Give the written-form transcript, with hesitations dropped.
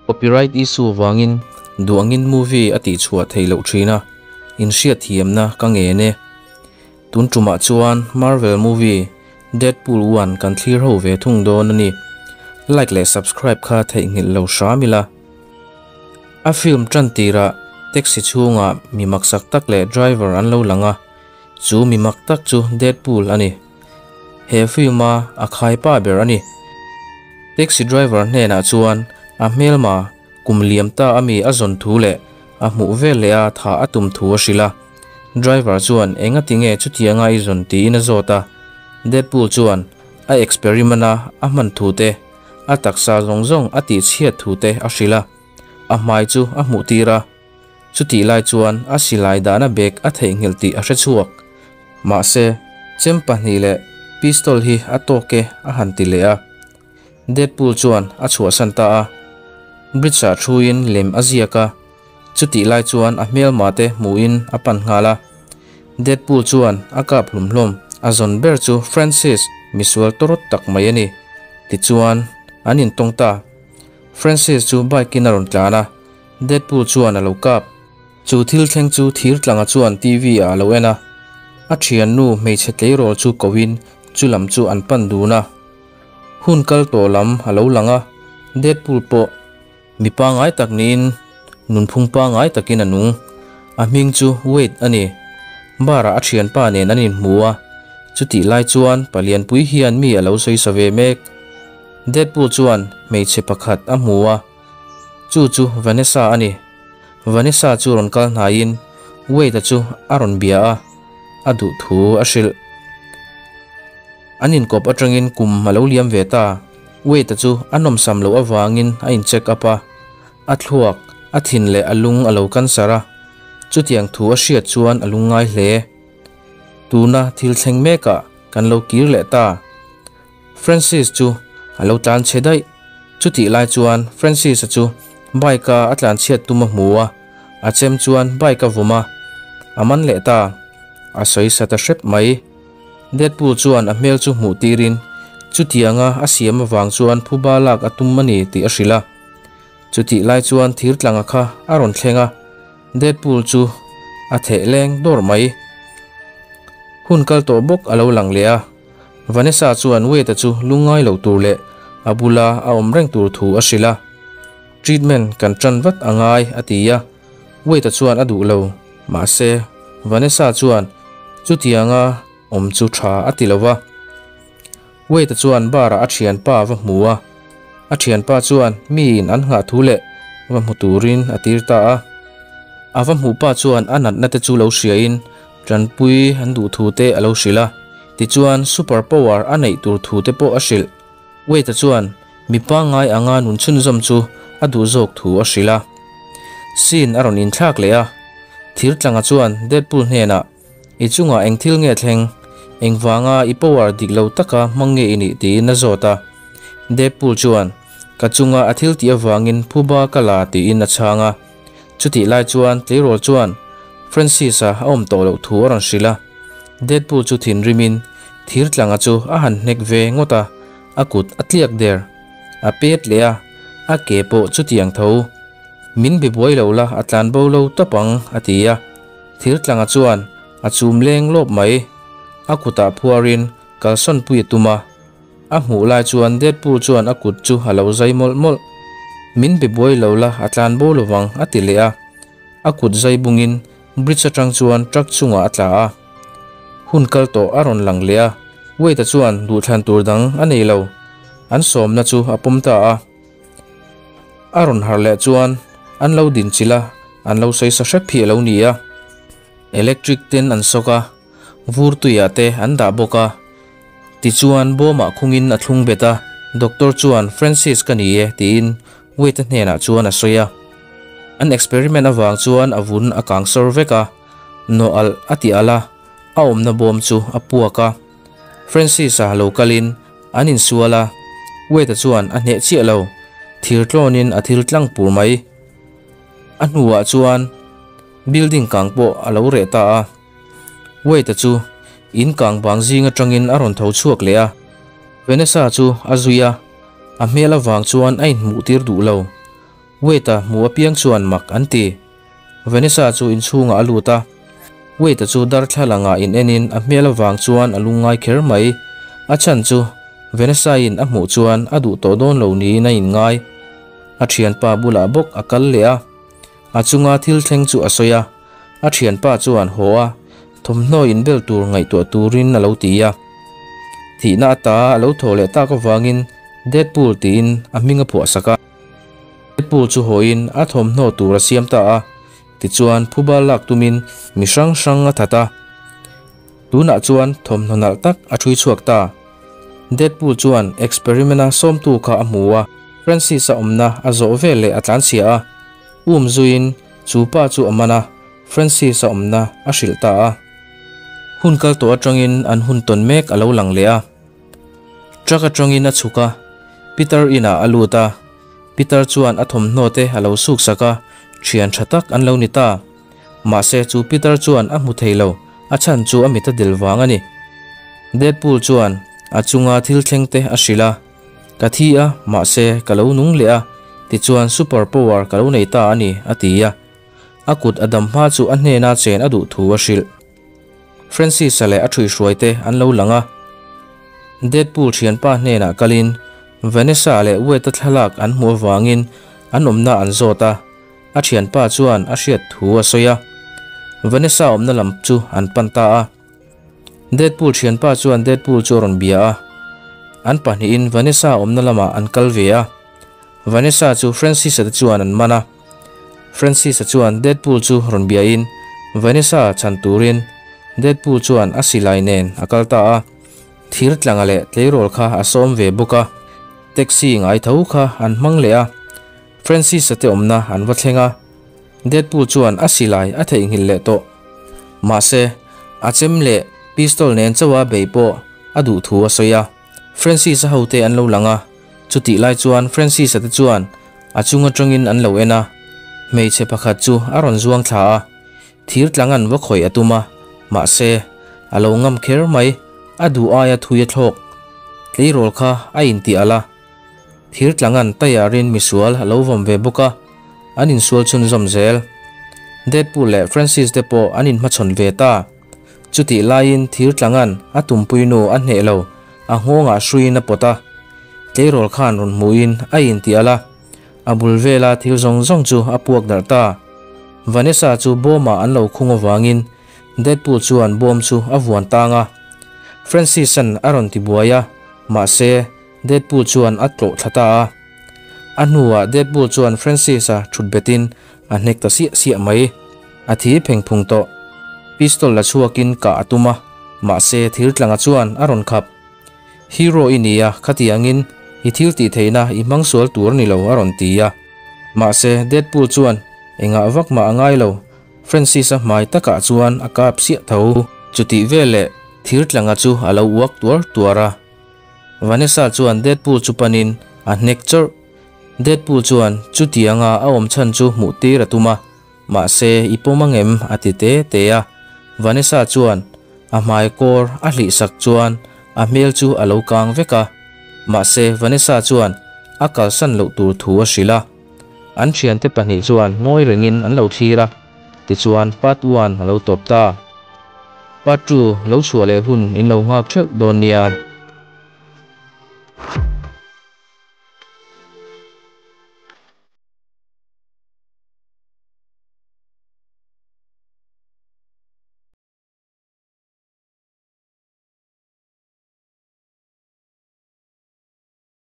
Copyright issue vangin duh angin movie a tihchhuah theih loh thin a, inhriatthiamna ka ngen e. Tun tumah chuan Marvel movie Deadpool one kan thlir ho ve thung dawn a ni. Like leh subscribe kha theihnghilh lo hram ila. A film tan tirah taxi chhungah mi maksak tak leh driver an lo lang a, chu mi mak tak chu Deadpool a ni. He film a a khaipa ber a ni. Taxi driver hnenah chuan a hmelma kum liam ta ami a zawn thu leh a hmuh vel leh a tha a tum thu a hrilh a. Driver chuan enga tinge chutianga i zawn tiin a zawt a. Deadpool chuan a experiment a a hman thu te, a taksa zawng zawng a tihchhiat thu te a hrilh a. A hmai chu a hmuh tir a. Chutih lai chuan a silai dahna bag a theihnghilh tih a hre chhuak. Mahse, chem pahnih leh pistol hi a tawk e a han ti leh a. Deadpool chuan a chhuahsan ta a. Bridge-ah thuin lem a ziak a, chutih lai chuan a hmelma te hmuhin a pan nghal a. Deadpool chuan a kap hlum hlawm. A zawn ber chu Francis, misual tawrawt tak mai a ni. Tichuan, an intawng ta. Francis chu bike-in a rawn tlan a. Deadpool chuan a lo kap. Chu thil thleng chu thir tlanga chuan TV ah a lo en a. A thiannu hmeichhe tleirawl chu koin chu lam chu an pan dun a. Hun kal tawh lam a lo lang a, Deadpool pawh mi pangngai tak niin nunphung pangngai takin a nung. A hming chu Wade a ni. Bar ah a thianpa nen an inhmu a, chutih lai chuan palianpui hian mi a lo sawisa ve mek. Deadpool chuan hmeichhe pakhat a hmu a. Chu chu Vanessa a ni. Vanessa chu rawn kal hnaiin Wade-a chu a rawn bia a, a duh thu a hrilh. An inkawp atangin kum a lo liam ve ta. Wade-a chu a nawmsam loh avangin a in check up a, a thluak, a thin leh a lung a lo cancer a. Chutiang thu a hriat chuan a lungngai hle. Tuna thil thleng mekah kan lo kir leh ta. Francis chu a lo tlan chhe daih. Chutih lai chuan Francis-a chu bike-a a tlan chhiat tum a hmu a, a chem chuan bike a vawm a, a man leh ta. A sawi sa ta hrep mai. Deadpool chuan a hmel chu hmuh tirin chutianga a siam avang chuan phuba lak a tum a ni tih a hrilh a. Chutih lai chuan thir tlanga kha a rawn thleng a, Deadpool chu a theh leng dawr mai. Hun kal tawh bawk a lo lang leh a. Vanessa chuan Wade-a chu lungngai lo tur leh a bula a awm reng tur thu a hrilh a. Treatment kan tan vat a ngai a ti a, Wade-a chuan a duh lo. Mahse, Vanessa chuan chutianga awm chu tha a ti lo va. Wade-a chuan bar-ah a thianpa va hmu a, a thianpa chuan miin an nghah thu leh va hmu turin a tir ta a. A va hmuh pa chuan a natna te chu lo hriain Tanpui an duh thu te a lo hrilh a, tichuan super power a neih tur thu te pawh a hrilh. Wade-a chuan mi pangngai anga nun chhunzawm chu a duh zawk thu a hrilh a. Scene a rawn inthlak leh a, Thirtlanga chuan Deadpool hnenah, I chungah eng thil nge thleng? Engvanga i power dik lo taka hmang nge i nih? tiin a zawt a. Deadpool chuan, Ka chunga a thil tih avangin phuba ka la tiin a chhang a. Chutih lai chuan tleirawl chuan Francis-a a awm tawh loh thu a rawn hrilh a. Deadpool chu thinrimin thirtlanga chu a han hnek ve ngawt a, a kut a tliak der. A pet leh a, a ke pawh chutiang tho. Min be buai lo la a tlan bo lo tawp ang a ti a. Thirtlanga chuan a chum leng lawp mai. A kutah phuarin kalsawn pui a tum a. A hmuh lai chuan Deadpool chuan a kut chu a lo zai mawlh mawlh. Min be buai lo la, a tlan bo lovang, a ti leh a. A kut zai bungin bridge atang chuan truck chungah a tla a. Hun kal tawh a rawn lang leh a, Wade-a chuan duhthlan tur dang a nei lo. An sawmna chu a pawm ta a. A rawn harh leh chuan an lo din chilh a, an lo sawi sa hrep hi a lo ni a. Electric ten an sawk a, vur tuiah te an dah bawk a. Tichuan bawmah khungin a thlung bet a, Doctor chuan Francis ka ni e tiin Wade-a hnenah chuan a sawi a. An experiment avang chuan a vun a kang sawr vek a, nawh alh a ti alh a, a awmna bawm chu a puak a. Francis-a lo kalin an insual a, Wade-a chuan a hneh chiah lo, thir tlawnin a thil tlang pur mai. A hnuah chuan. Building kang pawh a lo reh ta a. Wade-a chu in kang bang zing atangin a rawn tho chhuak leh a. Vanessa chu a zui a, a hmel avang chuan a inhmuh tir duh lo. Wade-a hmuh apiang chuan mak an ti. Vanessa chu inchhungah a lut a. Wade-a chu darthlalangah in enin a hmel avang chuan a lungngai kher mai. A chhan chu Vanessa-in a hmuh chuan a duh tawh dawn lo niin a inngai. A thianpa bulah bawk a kal leh a. A chunga thil thleng chu a sawi a, a thianpa chuan haw a, thawmhnaw inbel tur ngaihtuah turin a lo ti a. Thihna ata a lo thaw leh tak avangin Deadpool tiin a hming a phuah sak a. Deadpool chu hawiin a thawmhnaw tur a siam ta a, tichuan phuba lak tumin mi hrang hrang a that a. Tunah chuan thawmhnaw nalh tak a ṭhui chhuak ta. Deadpool chuan experiment-a sawmtu kha a hmu a, Francis-a awmna a zawh vel leh a tlanchhia a. Um zuiin chu pa chu a man a, Francis-a awmna a hrilh ta a. Hun kal tawh atangin an hun tawn mek a lo lang leh a. Truck atangin a chhuk a, Peter inah a lut a. Peter chuan a thawmhnaw te a lo suk sak a, thian tha tak an lo ni ta. Mahse chu Peter chuan a hmu thei lo, a chhan chu a mit a del vang a ni. Deadpool chuan a chunga thil thleng te a hrilh a, Ka thi a, mahse ka lo nung leh a, tichuan super power ka lo nei ta a ni, a ti a. A kut a dam hma chu a hnena chen a duh thu a hrilh. Francis-a leh a ṭhuihruai te an lo lang a. Deadpool ṭhianpa hnenah kalin Vanessa leh Wade-a thlalak an hmuh avangin an awmna an zawt a. A thianpa chuan a hriat thu a sawi a, Vanessa awmna lam chu an pan ta a. Deadpool thianpa chuan Deadpool chu a rawn bia a, an pahnihin Vanessa awmna lamah an kal ve a. Vanessa chu Francis-a te chuan an man a. Francis-a chuan Deadpool chu rawn biain Vanessa chhan turin Deadpool chuan a silai nen a kal ta a. Thir tlanga leh tleirawl kha a sawm ve bawk a, taxi ngai tho kha an hmang leh a. Francis-a te awmna an va thleng a, Deadpool chuan a silai a theihnghilh leh tawh. Mahse, a chem leh pistol nen chauha bei pawh a duh thu a sawi a. Francis-a hote an lo lang a, chutih lai chuan Francis-a te chuan a chung atangin an lo en a, hmeichhe pakhat chu a rawn zuang thla a, thir tlang an va khawih a tum a, mahse, a lo ngam kher mai, a duh aia thui a thlawk. Tleirawl kha a intih alh a. Thir tlangan Tayarin misual a lo vawm ve bawk a, an insual chhunzawm zel. Deadpool leh Francis te pawh an inhmachhawn ve ta. Chutih laiin thir tlangan a tumpuinu a hneh lo, a nghawngah hruiin a pawt a. Tleirawl khan rawn hmuhin a intih alh a, a bul vela thil zawng zawng chu a puak darh ta. Vanessa chu bawmah an lo khung avangin Deadpool chuan bawm chu a vuan tang a. Francis-a'n a rawn tibuai a, mahse, Deadpool chuan a tlawh thla ta a. A hnuah Deadpool chuan Francis-a thut betin a hnek ta siah siah mai. A thi pheng phung tawh. Pistol la chhuakin kah a tum a, mahse thil tlanga chuan a rawn khap. Hero i ni a, khatiangin i thil tih theihna i hmang sual tur a ni lo a rawn ti a. Mahse Deadpool chuan engah vak mah a ngai lo, Francis-a hmai takah chuan a kap siah tho. Chutih veleh thil tlanga chu a lo uak tuar tuar a. Vanessa chuan Deadpool chu panin a hnek chawrh. Deadpool chuan chutianga a awm chhan chu hmuh tir a tum a, mahse i pawm angem a ti te te a. Vanessa chuan a hmai kawr a hlih sak chuan a hmel chu a lo kang vek a, mahse Vanessa chuan a kalsan loh tur thu a hrilh a. An thiante pahnih chuan ngawi rengin an lo thlir a, tichuan part one a lo tawp ta. Part 2 lo chhuah leh hun in lo nghak theuh dawn nia.